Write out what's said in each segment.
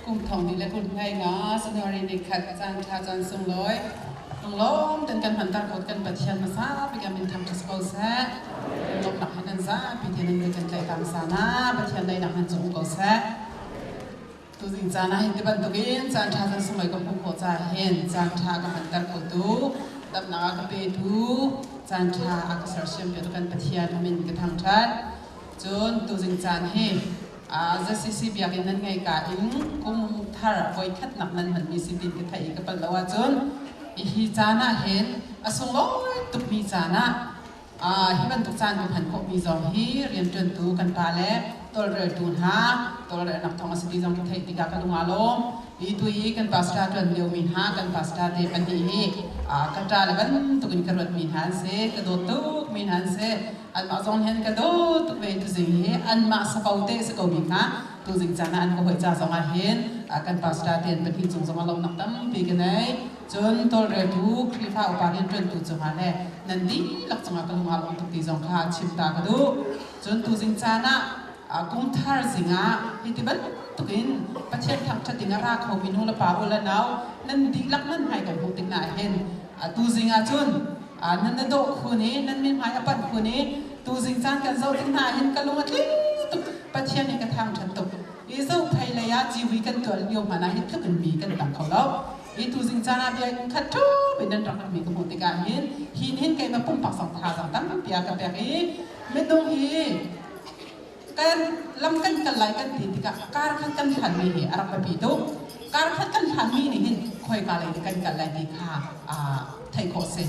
Kum thong ni le kum hlei nga January ni khat caan ṭha caan sunglawi lunglawm ten kan hmanter ko kan Pathian hmasa bik ah min thang ṭha si ko seh. Lawmhnak he nan zapi te nan kan tlaih tang sana Pathian daihnak nan cung um ko seh. Tuzing caan ah hin ti bantukin caan ṭha caan sunglawi ka hmuh khawh caah hin caan ṭha ka hmanter khotu damnak a ka petu caan ṭha a ka sersiampiaktu kan Pathian a min ka thangṭhat. Cun tuzing caan hi ZCC biakinn nan ngei ka in kum thar voikhatnak nan hmanmi si tiin ka theih i ka palh lo ahcun hi caan ah hin a sunglawi tukmi caan ah hi bantuk caan kan hman khawhmi zong hi rianṭuantu kan pale tawlreltu hna tawlrelnak thawng a si ti zong ka theih tikah ka lung aa lawm. Hi tu i kan pastor ṭuan liomi hna kan pastor te pahnih hi ka ṭa le bantukin ka ruatmi hna an si, ka dawt tukmi hna an si. Anmah zong hin ka dawt tuk ve. Tuzing hi anmah sapo te si ko mi kha tuzing caan ah an ka hawi ca zong ah hin kan pastor te an pahnih cung zong ah lawmnak tampi ka nei. Cun tawlreltu Khrihfa upa rianṭuantu cungah le nan dihlak cungah ka lung aa lawm tuk ti zong kha chim ta ka duh. Cun tuzing caan ah kum thar zing ah hiti bantukin Pathian thangṭhat ding a ra khomi nu le pa u le nau nan dihlak nan hmai kan hmuh tik hna hin tuzing ah cun nan na dawh khun i nan mithmai a panh khun i tuzing caan kan zoh tik hna hin ka lung a tling tuk. Pathian nih ka thangṭhat tuk. I zohphei lei ah civui kan tuah lio hmanh ah hi tluk in mi kan tam kho lo. I tuzing caan ah biakinn khat ṭhup in nan rak mi ka hmuh tikah hin hi hin keimah pumpak zong thazaang tampi a ka pek i minung hi kan lam kan kal lai kan ti tikah kar khat kan hlanmi hi a rak biapi tuk. Kar khat kan hlanmi nih hin khoika lei kan kal lai ti kha theih khawh si.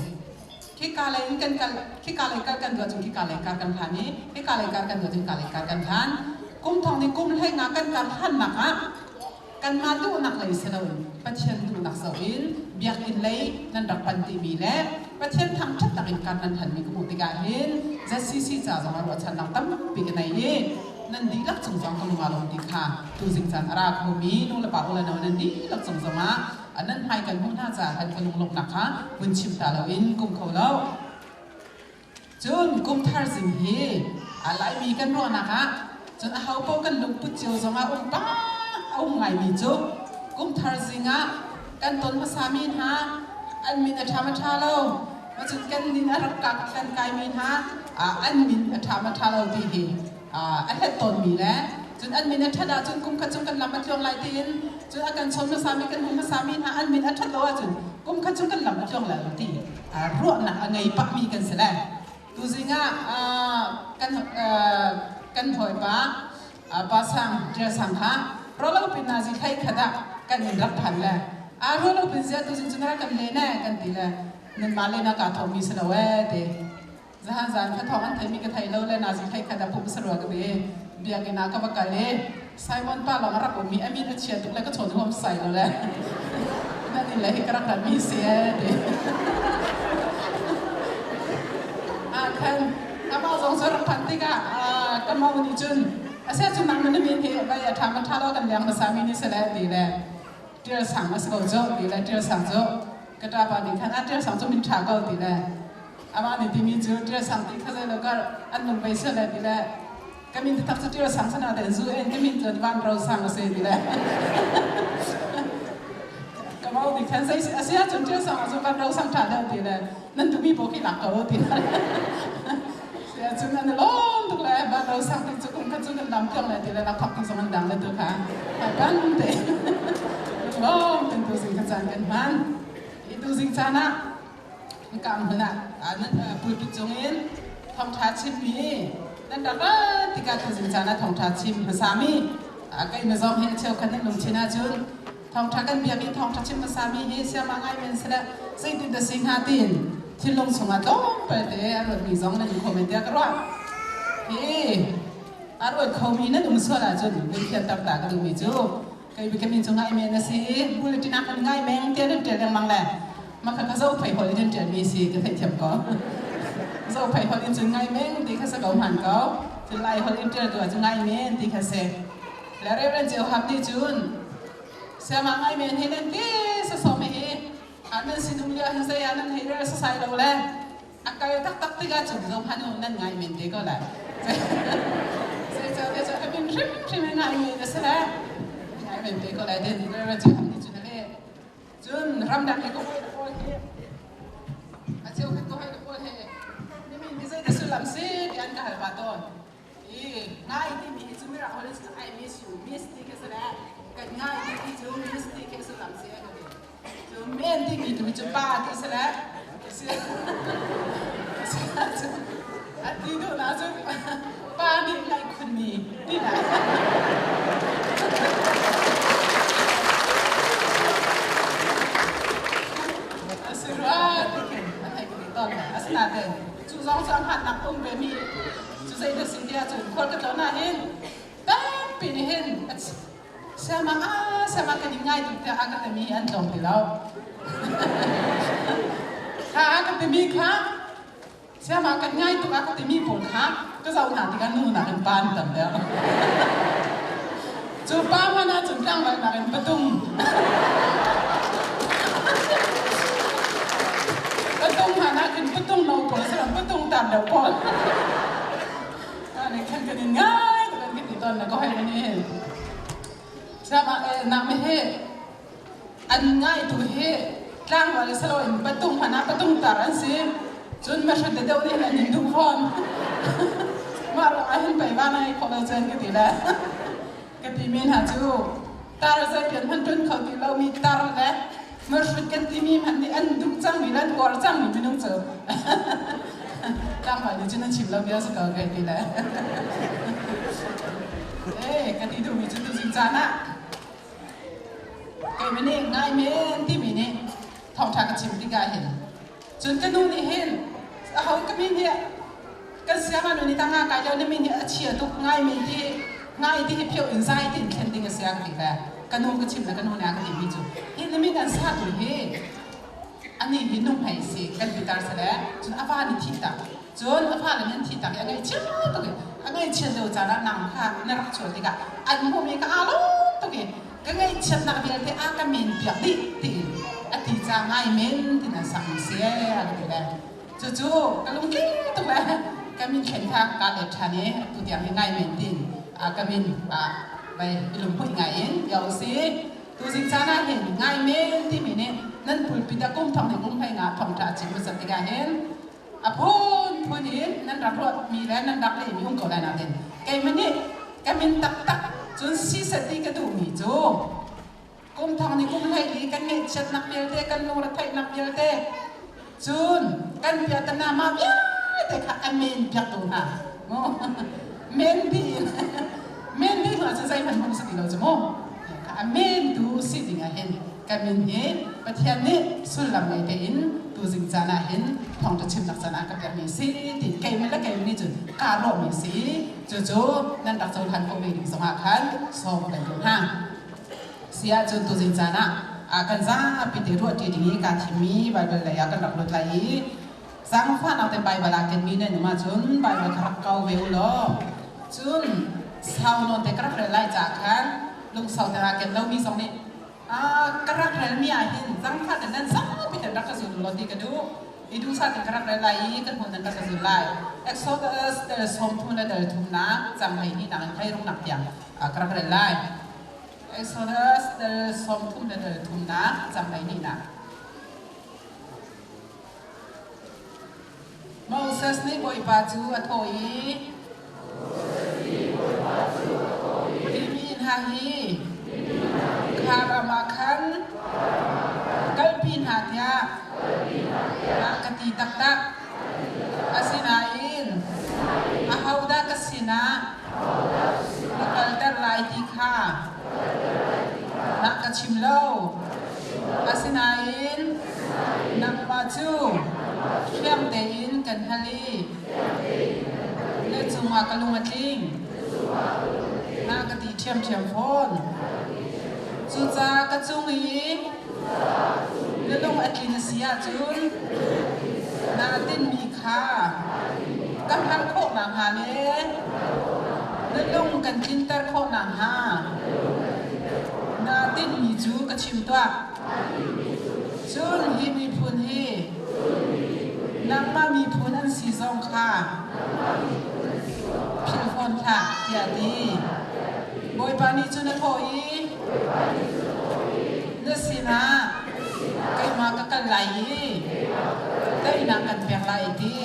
Khika lei in kan kal, khika lei kal kan duh ahcun khika lei kar kan hlan i khika lei kar kan duh ahcun khika lei kar kan hlan. Kum thong nih kum hlei nga kan kar hlannak ah kanmah duhnak lei si loin Pathian duhnak zoh in biakinn lei nan rak pan timi le Pathian thangṭhatnak in kar nan hlanmi ka hmuh tikah hin ZCC ca zong ah ruahchannak tampi ka nei i nan dihlak cung zong ka lung aa lawm ti kha tuzing caan a ra khomi nulepa u le no nan dihlak cung zong ah nan hmai kan hmuh hna caah khan ka lunglawmhnak kha vun chim ta loin kum kho lo. Cun kum thar zing hi a Laimi kan ruahnak ah cun aho paoh kan lungput cio zong ah um pa a um ngaimi cu kum thar zing ah kan ton hmasami hna an min a ṭha ma ṭha lo, macun kan min a rak kak kan kaimi hna an min a ṭha ma ṭha lo ti hi a hlet tawnmi le cun an min a ṭhat ahcun kum khat chung kan lam a tluang lai tiin, cun a kan chawn hmasami kan hmu hmasami hna an min a ṭhat lo ahcun kum khat chung kan lam a tluang lai lo ti ruahnak a ngei pahmi kan si le tuzing ah kan kan hawipa Pa Sang Ṭial Sang kha ruahlo pin nazi thlai khat ah kan in rak phan le a ruahlo pin zia tuzing cu na rak kan len eh kan ti le nanmah len ah kaa thawhmi si lo eh ti. Zahan zan kha thawng an theimi ka thei lo le nazi thlai khat ah pum sarua ka ti. Biakinn ah ka va kal i Simon pa lawng a rak um i a min a chia tuk le ka chawn huam sai lo le nan inn le hi ka rak ratmi si ee ti. Ah khan amah zong cu rak phanh tikah ka mo nih cun a sia cu nang na min hi vai a ṭha ma ṭha lo kan leng hmasa mi nih si le ti le ṭial sang a si ko cu ti le ṭial sang cu ka ṭapa nih khan a ṭial sang cu min ṭha ko ti le amah nih timi cu ṭial sang ti kha zei lo kar an nung bei si le ti le ka min taktak cu ṭial sang sana ten zu en ka min cu van ro sang a si ti le ka mau nih khan zei a si ahcun ṭial sang ahcun van ro sang ṭha deuh ti le nan duhmi paoh khi lak ko ti le si ahcun an i lawm tuk le van ro sang ti cu kum khat cu kan dam tiang le ti le lakphak ti zong an dang le tu kha kan te lawm ten tu zing kha caan kan hman i tu zing caan ah Hika hmun ah pulpit cungin thawngṭha chimmi nan rak rat tikah tuzing caan ah thawngṭha chim hmasami keimah zong hi a cheukhat nan lungthin ahcun thawngṭha kan biak i thawngṭha chim hmasami hi siamah ngai men sile zeitin dah si hnga tiin thinlung chungah tlawmpal te a ruatmi zong nan um kho men tiah ka ruah. Hi a ruat khomi nan um sual ahcun vun fianter ta ka duhmi cu kei vitamin cu ngai men a si i bulletin ah kan ngai meng tiah nan ṭial lengmang le mah kha ka zo phei holh in nan ṭialmi si ka theihthiam ko. Zo phei holh in cun ngai meng ti kha si ko hman ko. Cun Lai holh in ṭial tu ah cun ngai men ti kha si. Le Reverend Ceu Hap nih cun siama ngai men hi nan ti sasawm hi nan sinum lio hin zei ah nan hei rel sasai lo le a kal taktak tikah cun zohhmanh u, nan ngai men te ko lai. Zeicahtiah cun a min hrimhrim in ngai men a si le. Men te ko lai den Reverend Chim ni cun le cun ramdang i ka hawi le pawl he a cheu khat ka hawi le pawl he nimin hi zei dah sullam si ti an ka hal pa tawn. I ngai timi hi cu mirang holh in I miss you, miss ti khi si le kan ngai ti cu miss ti khi sullam si ka ti. Cu men timi tu cu pa ti si le si a ti duh na cu pa nih ngaih khunmi ti na. A si rua ti khin an hei ka ti tawn. Asinain cu zong cu a hmannak um ve mi cu zei na si tiah cun khual ka tlawn ahhin tampi nih hin siama a siama kan in ngai tuk tiah a ka timi an tlawm ti lo. Kha a ka timi kha siama kan ngai tuk a ka timi pawl kha ka zoh hna tikah nu nakin pa an tam deuh. Cu pa hmanh ahcun tlangval nakin patung patung hmanh ahcun patung no pawl saram patung tam deuh pawl ane khan kan in ngai kan kan ti ton na ko hei ni sama na me he an ngai tu hi tlangval salo in patung hmanh ah patung tar an si cun ma hrat deuh nih an in duh fawn mah ruang ah hin pei va nai khawh lo cun ka ti le ka ti mi hna cu tar zei pian hman tun kho ti lo mi tar le marhrut kan ti mi hmanh nih an duh cang mi le an uar cang mi minung cu tlangval nih cun an chim lo bia si ko kai ti le eh ka ti duh mi cu tuzing caan ah Keimah nih ngai men timi nih thawngṭha ka chim tikah hin cun ka nu nih hin aho ka min hi kan siangah nu nih tanga kai lio na min hi a chia tuk ngai men ti ngai ti hi phio in zai tin thlen ding a si a ka ti le ka nu ka chim le ka nu nih a ka timi cu hi na min an sa tu hi ani hi nuhmei si kan pitar sale cun a va nih thi tak cun a fale nih an thi tak i a ngaihchia tuk i a ngaihchiat lio caan ah nang kha na rak chuah tikah an hmuhmi ka aa lawm tuk i ka ngaihchiatnak vialte a ka men piak dih tiin a ti ca ngai men tin an sak mi si a ka ti le cucu ka lungtling tuk le ka min thlen kha ka let ṭhan i tu tiang hi ngai men tin ka min vai i lunghmuih ngai in ya usi. Tuzing caan ah hin ngai men timi nih nan pulpit ah kum thong nih kum hlei nga thongṭha a chim hmasat tikah hin a phunphun in nan rak ruahmi le nan rak lehmi um ko lai nain keimah nih ka min taktak cun siseh ti ka duhmi cu kum thong nih kum hlei li kan ngeihchiatnak vialte kan lungretheihnak vialte cun kan piahtana mah vialte kha a men piaktu hna mu men dih men dih hnu ahcun zeihmanh hmuh si ti lo cu mu a men tu si ding ah hin ka min hi Pathian nih sullam ngei tein tuzing caan ah hin thawngṭha chimnak caan ah ka pekmi si ti keimah le keimah nih cun kaa lawhmi si. Cucu nan rak cohlan khawh ve ding zongah khan sawm kan duh hna. Si ahcun tuzing caan ah kan zapi te ruahṭi ding i kaa thimmi Baibal lei ah kan rak lut lai i zaangfahnak te Baibal ah kenmi nan um ahcun Baibal kha rak kau ve u law cun sau nawn te ka rak rel lai caah khan lungsau te aa ken lomi zong nih ka rak relmi ah hin zaangfah te nan zapi ten rak ka zul u law ti ka duh. I duhsah ten ka rak rel lai i kan hmun nan rak ka zul lai. Exodus tel 30 le tel thumnak cang 12 nak in 16 nak tiang ka rak rel lai. Exodus tel 30 le tel thumnak cang 12 nak. Moses nih Bawipa cu a thawh i, Hi mi hna hi kha ram ah khan kalpi hna tiah a ka ti taktak. Asinain ahodah ka sinah na kalter lai ti kha na ka chim lo. Asinain nangmah cu fiang tein kan hal i na cungah ka lung a tling. Na ka ti ṭhiamṭhiam fawn. Cucaah ka cung i na lung a tlin a si ahcun naa tinhmi kha ka hngalh khawh nakhnga le na lung kan tlinter khawh nakhnga naa tinhmi cu ka chim tuah. Cun hi miphun hi nangmah miphun an si zong kha philh fawn hlah, tiah a ti. Bawipa nih cun a thawh i, Na sinah keimah ka kal lai i teinak kan pek lai ti.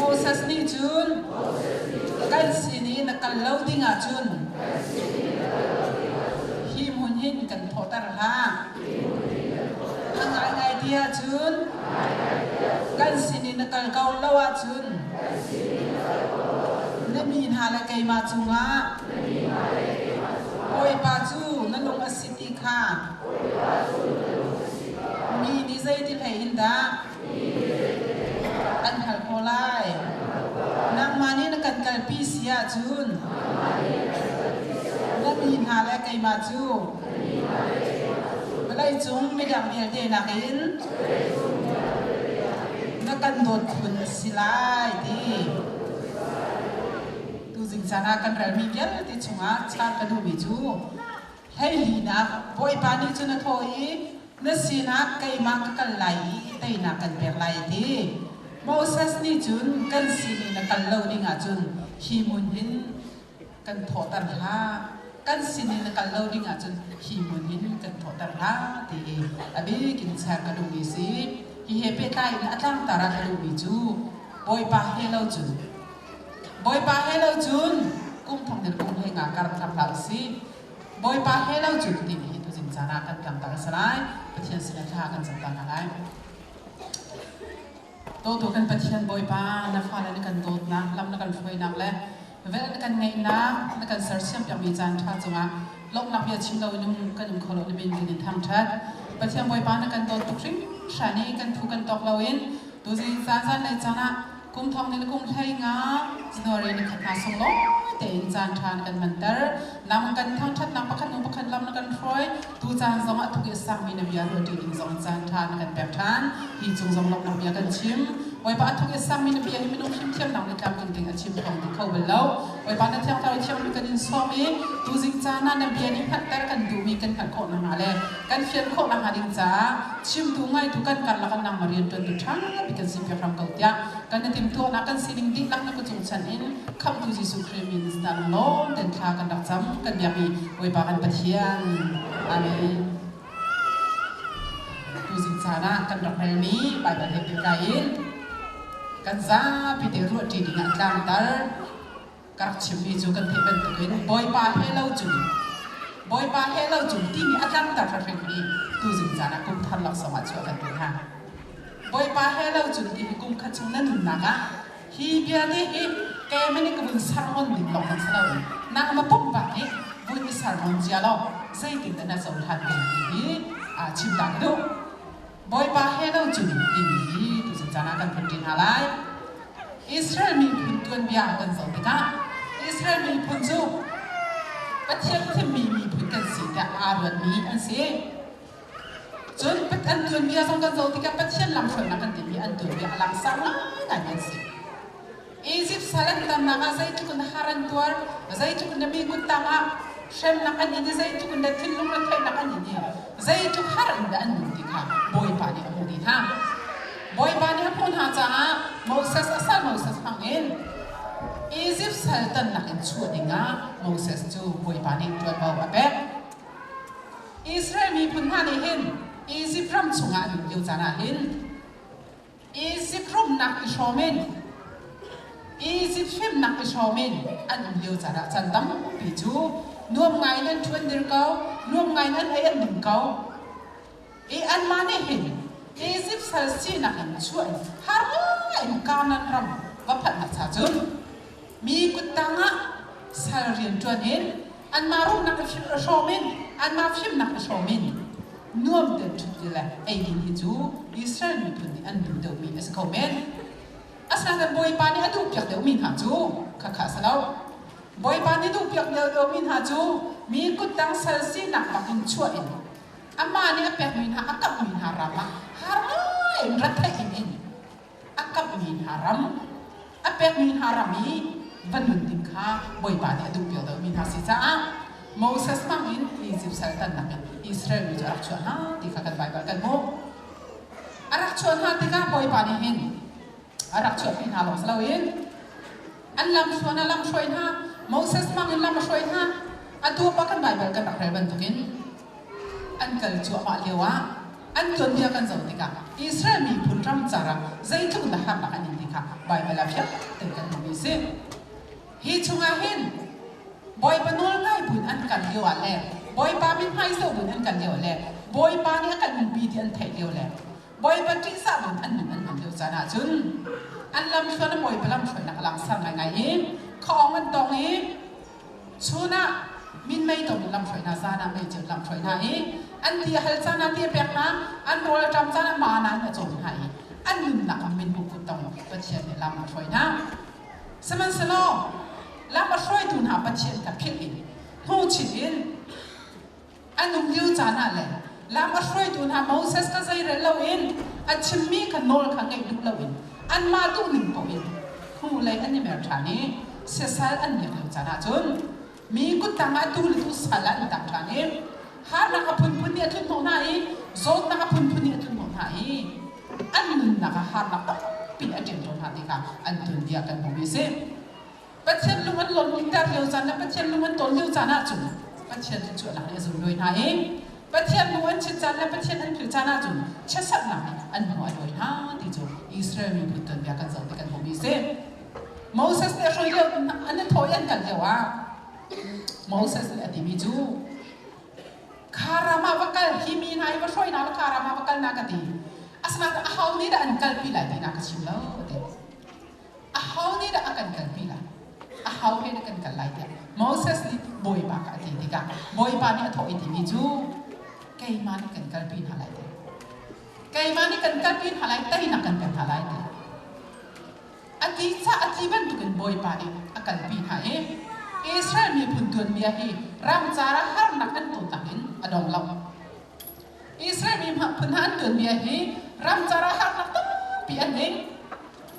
Moses nih cun kan sin i na kal lo ding ahcun hi hmun hin kan thawhter hlah. A ngaingai ti ahcun kan sin i na kal ko lo ahcun na mi hna le keimah cungah Bawipa cu na lung a si ti kha mi nih zeiti hlei in dah an hngalh khawh lai? Nangmah nih na kan kalpi si ahcun na mi hna le keimah cu vawleicung midang vialte nakin na kan dawt phun a si lai ti. Tuzing caan ah kan relmi vialte chungah char ka duhmi cu hleilinak Bawipa nih cun a thawh i na sinah keimah ka kal lai i teinak kan pek lai a ti. Moses nih cun kan sin i na kal lo ding ahcun hi hmun hin kan thawhter hlah. Kan sin i na kal lo ding ahcun hi hmun hin kan thawhter hlah ti i a bik in char ka duhmi si. Hi he pehtlai in a tlangtar ah ka duhmi cu Bawipa he lo cun Bawipa he lo cun kum thong nih kum hlei nga kar thar hlah usih. Bawipa he lo cun timi hi tuzing caan ah kan tlangtar a si lai. Pathian sinah thla kan cam ta hna lai. Dawtu kan Pathian Bawipa, na fale na kan dawtnak, lam na kan hruainak le vel na kan ngeihnak, na kan sersiam piakmi caan ṭha cungah lawmhnak bia chim lo in um kan um kho lo na min kan in thangṭhat. Pathian Bawipa na kan dawt tuk hringhran i kan phu kan tawk loin tuzing caan zan lei caan ah Kum thong nih kum hlei nga January ni khat hna sunglawi tein caan ṭha na kan hmanter. Nang kan thangṭhatnak pakhat hnu pakhat lam na kan hruai. Tu caan zongah tuk i a sangmi na bia ruahṭi ding zong caan ṭha na kan pek ṭhan. Hi cung zong lawmhnak bia kan chim. Bawipa a thuk i a sangmi na bia hi minung fimthiamnak nih tlamtling ding a chim thawng ti kho bal lo. Bawipa na thiang thlarau thianghlim kan in sawm i tuzing caan ah na bia nih hngalhter kan duhmi kan hngalh khawh nakhnga le kan fian khawh nakhnga ding caah chimtu ngaitu kan karlak ah nangmah rianṭuantu ṭha bik kan si piak hram ko tiah kan i timhtuahnak kan sining dihlak na kutzung chan in Khamhtu Jesuh Khrih min in lawm ten thla kan rak cam kan biakmi Bawipa kan Pathian. Amen. Tuzing caan ah kan rak relmi Baibal he pehtlai in kan zapi te ruahṭi ding ah tlangtar ka rak chimmi cu kan theih bantukin Bawipa he lo cun Bawipa he lo cun timi a tlangter hrimmi tuzing caan ah kum thar laksawng ah chuah kan duh hna. Bawipa he lo cun timi kum khat chung na nunnak ah hi bia nih hi keimah nih ka vun sermon ding lawng hmanh si loin nangmah pumpak nih vun i sermon cia law zeitindah na cohlan ve ti hi chim ta ka duh. Bawipa he lo cun timi hi tuzing caan ah kan vun ṭi hna lai. Israel miphun tuanbia kan zoh tikah Israel miphun cu Pathian thimmi miphun kan si tiah aa ruatmi an si. Cun an tuanbia zong kan zoh tikah Pathian lamhruainak kan timi an tuanbia a langsar ngaingai an si. Egypt sal an tannak ah zeitluk in har an tuar, zeitluk in mi kuttang ah hremnak an in i zeitluk in thinlung retheihnak an in i zeitluk har in dah an nun ti kha Bawipa nih a hmuh dih hna. Bawipa nih a hmuh hna caah Moses a sal Moses hmangin Egypt sal tannak in chuah dingah Moses cu Bawipa nih ṭuanvo a pek. Israel miphun hna nih hin Egypt ram chungah an um lio caan ah hin Egypt rumnak i hrawm in Egypt fimnak i hrawm in an um lio caan ah caan tampi cu nuam ngai in an ṭuan dir ko, nuam ngai in an ei an ding ko. I anmah nih hin Egypt sal sinak in chuah in har ngai in Kanaan ram va phanhnak cha cun mi kuttang ah sal rian ṭuan in anmah rumnak i hrawm in anmah fimnak i hrawm in nuam tein ṭhut ti le eidin hi cu Israel miphun nih an duh deuhmi a si kho men. Asinain Bawipa nih a duhpiak deuhmi hna cu khakha a si lo. Bawipa nih duhpiak deuhmi hna cu mi kuttang sal sinak bak in chuah in amah nih a pekmi hna a kamhmi hna ram ah har ngai in retheih in in a kamhmi hna ram a pekmi hna ram i va nun ding kha Bawipa nih a duhpiak deuhmi hna si caah Moses hmang in Egypt sal tannak in Israel mi cu a rak chuah hna ti kha kan Baibal kan hmuh. A rak chuah hna tikah Bawipa nih hin a rak chuahpi hna lawng si loin an lam hruan a lam hruai hna Moses hmang in lam a hruai hna. Atu pa kan Baibal kan rak rel bantukin an kal cuahmah lioah an tuanbia kan zoh tikah Israel miphun ram car ah zeitluk in dah harnak an in ti kha Baibal ah fiang tein kan hmuhmi a si. Hi chungah hin Bawipa nawl ngai buin an kal lio ah le Bawipa mithmai zoh buin an kal lio ah le Bawipa nih a kan umpi ti an theih lio le Bawipa ṭihzah buin an nun an hman lio caan ahcun an lamthluan a Bawipa lamhruainak a langsar ngaingai i khuaawng an tong i chun ah minmei tom in lamhruai hna, zan ah meiceu lamhruai hna i an ti a hal caan ah ti a pek hna, an rawl a ṭam caan ah mana in a cawm hna i an nunnak ah minhmu kut tong Pathian nih lam a hruai hna. Sihmanhsehlaw lam a hruaitu hna Pathian kha philh in hnuchit in an um lio caan ah le lam a hruaitu hna Moses kha zeirel loin a chimmi kha nawl kha ngaih duh loin anmah duhning paoh in hnulei an i mer ṭhan i siasal an miak lio caan ah cun mi kuttang ah tu le tu sal ah an tang ṭhan i harnak a phunphun nih a tlunhnawh hna i zawtnak a phunphun nih a tlunhnawh hna i an nunnak ah harnak tampi a ṭem tawn hna ti kha an tuanbia kan hmuhmi a si. Pathian lung an lawmter lio caan le Pathian lung an tawn lio caan ahcun Pathian cu a lak i a zunlawi hna i Pathian lung an chit caan le Pathian an philh caan ahcun chiatserhnak nih an hnu a dawi hna ti cu Israel miphun tuanbia kan zoh ti kan hmuhmi a si. Moses nih a hruai lio an i thawh i an kal lio ah Moses nih a timi cu kha ram ah va kal hi mi hna hi va hruai hna law kha ram ah va kal na ka ti asinain aho nih dah an kalpi lai ti na ka chim lo a ti. Aho nih dah a kan kalpi lai? Aho he dah kan kal lai tiah Moses nih Bawipa kha a ti tikah Bawipa nih a thawh i timi cu keimah nih kan kalpi hna lai ti. Keimah nih kan kalpi hna lai, teinak kan pek hna lai ti. A ti ca a ti bantukin Bawipa nih a kalpi hna i Israel miphun tuanbia hi ramcar ah harnak an tonnak in a dong lo. Israel mi phun hna an tuanbia hi ramcar ah harnak tampi an ing.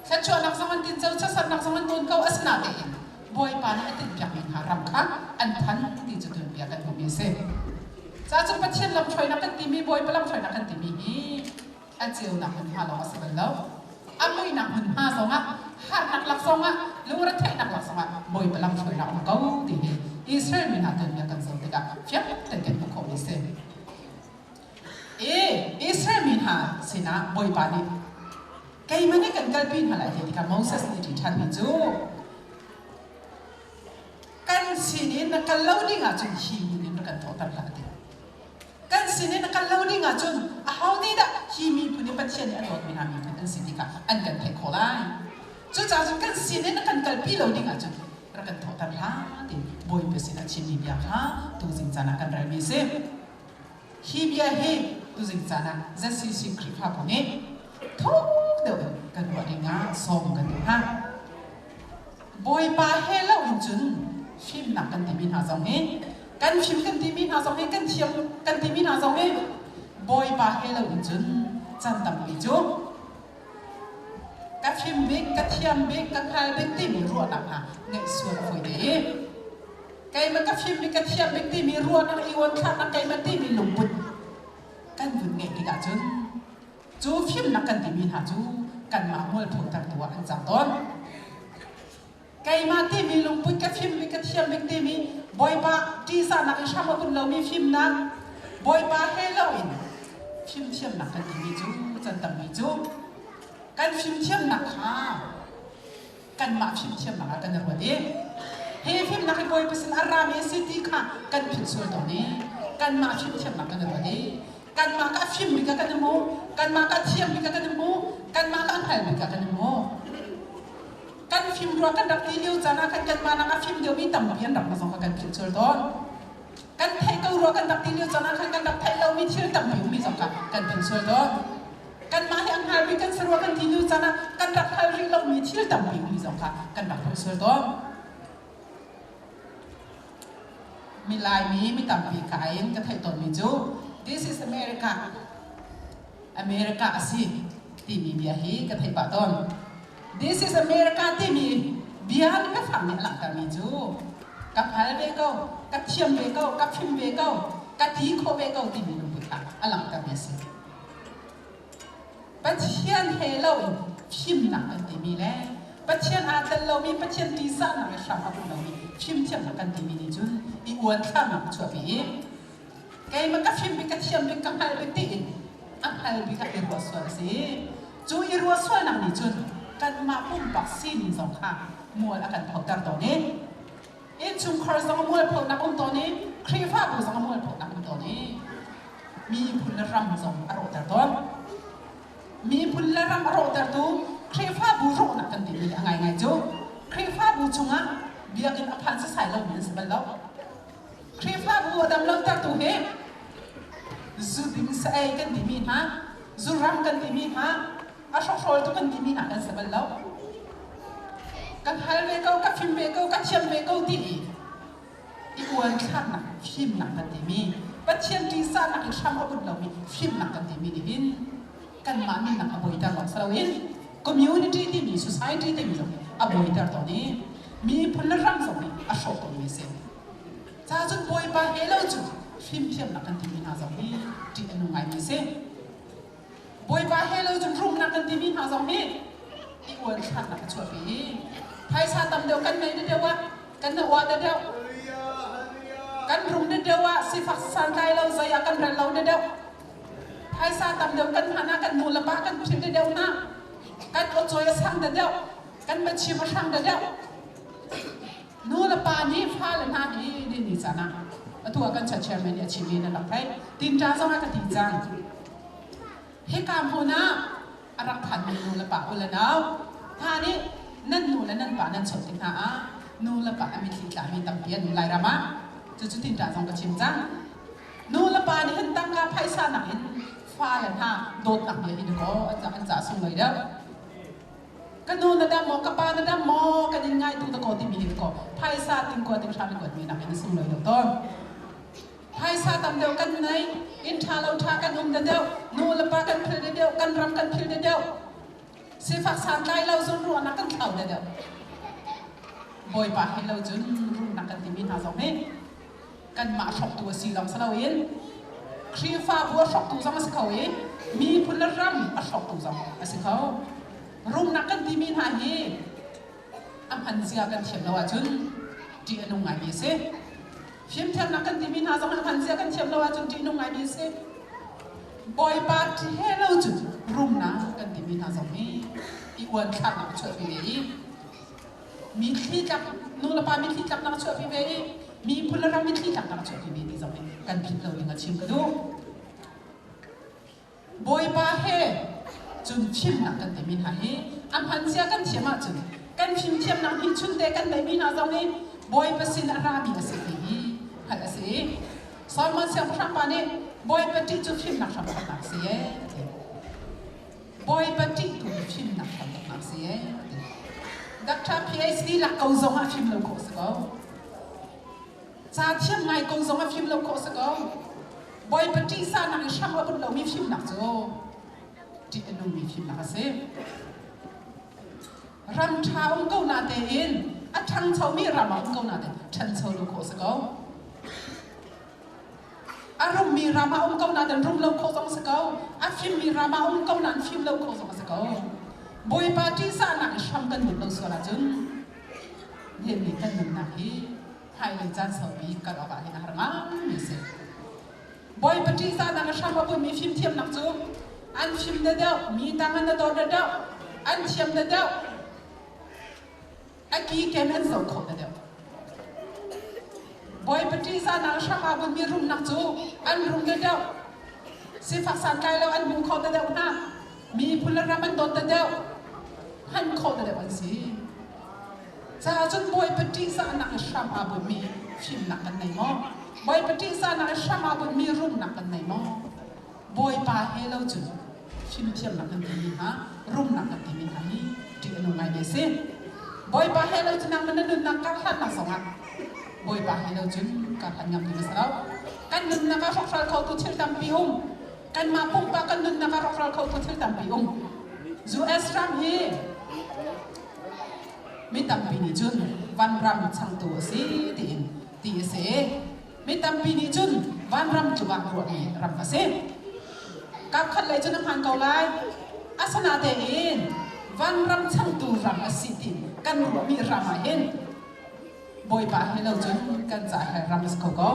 Thluachuahnak zong an tinco, chiatsernak zong an tawn ko. Asinain Bawipa nih a tinhpiakmi hna ram kha an phan ti cu tuanbia kan hmuhmi a si. Cacun Pathian lamhruainak kan timi, Bawipa lamhruainak kan timi hi a ceunak hmunhma lawng a si bal lo. A muihnak hmunhma zongah, harnak lak zongah, lungretheihnak lak zongah Bawipa lamhruainak um ko ti hi Israel mi hna tuanbia kan zoh tikah fiang tein kan hmuh khawhmi a si. I Israel mi hna sinah Bawipa nih keimah nih kan kalpi hna lai ti tikah Moses nih a ṭi ṭhanmi cu kan sinin na kal lo ding ahcun hi hmun in rak kan thawhter hlah a ti. Kan sinin na kal lo ding ahcun aho nih dah hi miphun hi Pathian nih a dawtmi hna miphun an si ti kha an kan theih khawh lai. Cucaah cun kan sinin na kan kalpi lo ding ahcun rak kan thawhter hlah ti Bawipa sin a chimmi bia kha tuzing caan ah kan relmi a si. Hi bia hi tuzing caan ah ZCC Khrihfabu nih thuk deuh in kan ruah ding ah sawm kan duh hna. Bawipa he lo in cun fimnak kan timi hna zong hi kan fim kan timi hna zong hi kan thiam kan timi hna zong hi Bawipa he lo in cun chan tampi cu ka fim bik, ka thiam bik, ka hngal bik timi ruahnak hna ngeih sual a fawi te i keimah ka fim bik ka thiam bik timi ruahnak i uanthlaknak keimah timi lungput kan vun ngeih tikah cun cu fimnak kan timi hna cu kanmah mualphotertu ah an cang tawn. Keimah timi lungput ka fim bik ka thiam bik timi Bawipa ṭihzahnak in hram a bunh lomi fimnak Bawipa he loin fimthiamnak kan timi cu can tampi cu kan fimthiamnak kha kanmah fimthiamnak ah kan i ruat i hi fimnak hi Bawipa sin a rami a si ti kha kan philh sual tawn i kanmah fimthiamnak kan i ruat i kanmah ka fim bik ah kan i hmu kanmah ka thiam bik ah kan i hmu kanmah ka hngal bik ah kan i hmu. Kan fim rua kan rak ti lio caan ah khan kanmah nak a fim deuhmi tampi an rak ma zong kha kan philh sual tawn. Kan theih ko rua kan rak ti lio caan ah khan kan rak theih lomi thil tampi ummi zong kha kan philh sual tawn. Kanmah hi a hngalmi kan si rua kan ti lio caan ah kan rak hngal rih lomi thil tampi ummi zong kha kan rak philh sual tawn. Mi Laimi mi tampi ka in ka theih tawnmi cu "This is America." America a si timi bia hi ka theih pah tawn. This is America timi bia le biafang nih a langhtermi cu ka hngal ve ko, ka thiam ve ko, ka fim ve ko, ka ti khawh ve ko timi lungput kha a langhtermi a si. Pathian he lo in fimnak kan timi le Pathian aa tel lomi, Pathian ṭihzahnak le hram a um lomi fimthiamnak kan timi nih cun i uanthlarnak a chuahpi i keimah ka fim bik, ka thiam bik, ka hngal bik tiin a hngal bik ah i ruah sual a si. Cu i ruah sualnak nih cun kanmah pumpak sining zong kha mual a kan photer tawn i innchungkhar zong a mualphonak um tawn i Khrihfabu zong a mualphonak um tawn i miphun le ram zong a rawhter tawn. Miphun le ram a rawhtertu Khrihfabu rawhnak kan timi a ngaingai cu Khrihfabu chungah biakinn a phan sasai lomi an si bal lo. Khrihfabu a dam lotertu hi zuding sa-ei kan timi hna, zuram kan timi hna, a hrokhrawltu kan timi hna kan si bal lo. Ka hngal ve ko, ka fim ve ko, ka thiam ve ko ti i i uanthlaknak fimnak kan timi, Pathian ṭihzahnak in hram a bunh lomi fimnak kan timi nih hin kanmah nunnak a buaiter lawng si loin community timi, society timi zong hi a buaiter tawn i miphun le ram zong nih a hrawh tawnmi a si. Ca cun Bawipa he lo cu fimthiamnak kan timi hna zong hi ṭih a nung ngaimi a si. Bawipa he lo cun rumnak kan timi hna zong hi i uanthlaknak a chuahpi i phaisa tam deuh kan nei deuh ah kan uah deuh kan rum deuh ah sifak santlai lo zei ah kan rel lo deuh phaisa tam deuh kan hman ah kan nu le pa kan philh deuh hna kan awcawi a sang deuh kan machim a hrang deuh Nu le pa nih fale hna hi ni caan ah atu ah kan church chairman nih a chimmi na rak theih. Tinṭa zong ah ka ti cang. Hika hmun ah a rak phanmi nu le pa u le nau hna nih nan nu le nan pa nan chawnh tik hna ah nu le pa a mitthli tlami tampi an um Lairam ah. Cucu tinṭa zong ka chim cang. Nu le pa nih hin tangka phaisa nakin fale hna dawtnak bia hi dakaw an ca sunglawi deuh. Ka nu na dam maw, ka pa na dam maw, kan in ngai tu ta ko timi hi ko phaisa ting ko ting hram in kuat mi nak in sung loi lo tawn. Phaisa tam deuh kan nei, inn ṭha lo ṭha kan um da deuh, nu le pa kan phil da deuh, kan ram kan phil da deuh. Sifak santlai lo zun ruahnak kan thlau da deuh. Bawipa he lo cun rumnak kan timi hna zong hi kanmah hroktu a si lawng si loin Khrihfabu a hroktu zong a si kho i miphun le ram a hroktu zong a si kho. Rumnak kan timi hna hi a hman zia kan thiam lo ahcun ṭih a nung ngaimi a si. Fimthiamnak kan timi hna zong a hman zia kan thiam lo ahcun ṭih nung ngaimi a si. Bawipa ṭih he lo cun rumnak kan timi hna zong hi i uanthlaknak a chuahpi ve i Mithli tlak nulepa mithli tlaknak a chuahpi ve i miphun le ram mithli tlaknak a chuahpi ve ti zong hi kan philh lo ding a chim ka duh. Bawipa he cun fimnak kan timi hna hi a hmanzia kan thiam ahcun kan fimthiamnak hmelchunte kan neihmi hna zong hi Bawipa sin a rami a si ti hi hngalh a si i Solomon siangpahrang pa nih Bawipa ṭih cu fimnak hramthawknak a si ee a ti. Bawipa ṭih tu hi fimnak hramthawknak si ee a ti. Doctor PhD lak ko zong ah fim lo khawh si ko. Ca thiam ngai ko zong ah fim lo khawh si ko. Bawipa ṭihsahnak i hram a bunh lomi fimnak cu ṭih a nungmi fimnak a si. Ram ṭha um ko na tein a ṭhangchomi ram ah um ko na tein ṭhancho lo khawh si ko. A rummi ram ah um ko nain rum lo khawh zong a si ko. A fimmi ram ah um ko nain fim lo khawh zong a si ko. Bawipa ṭihzahnak i hram kan bunh lo sual ahcun nihin ni kan nunnak hi hmailei caan saupi kal awkah hin a har ngaimi a si. Bawipa ṭihzahnak i hram a bunhmi fimthiamnak cu an fim deuhdeuh, mi tang an dor deuhdeuh, an thiam deuhdeuh, a ki ken an zoh kho deuh. Bawipa ṭihzahnak hram aa bunhmi rumnak cu an rum deuh. Sifak santlai lo an hmu kho deuh hna. Miphun le ram an dawt deuh. Hman khawh deuh an si. Caah cun Bawipa ṭihzahnak i hram aa bunhmi fimnak kan nei maw? Bawipa ṭihzahnak i hram aa bunhmi rumnak kan nei maw? Bawipa he lo cun fimthiamnak kan timi hna, rumnak kan timi hna hi ṭih a nung ngaimi a si. Bawipa he lo cun nangmah na nunnak kar hlannak zongah Bawipa he lo cun kar hlan ngam ding a si lo. Kan nunnak ah hrawkhral khotu thil tampi um. Kanmah pumpak kan nunnak ah hrawkhral khotu thil tampi um. US ram hi mi tampi nih cun van ram changtu a si tiin ti a si. Mi tampi nih cun vanram tluk ah ruahmi ram a si. Kapkhat lei cun a hmaan ko lai. Asinatein Vanram changtu ram a si ti kan ruahmi ram ah hin Bawipa he lo cun kan ca he ram a si kho ko.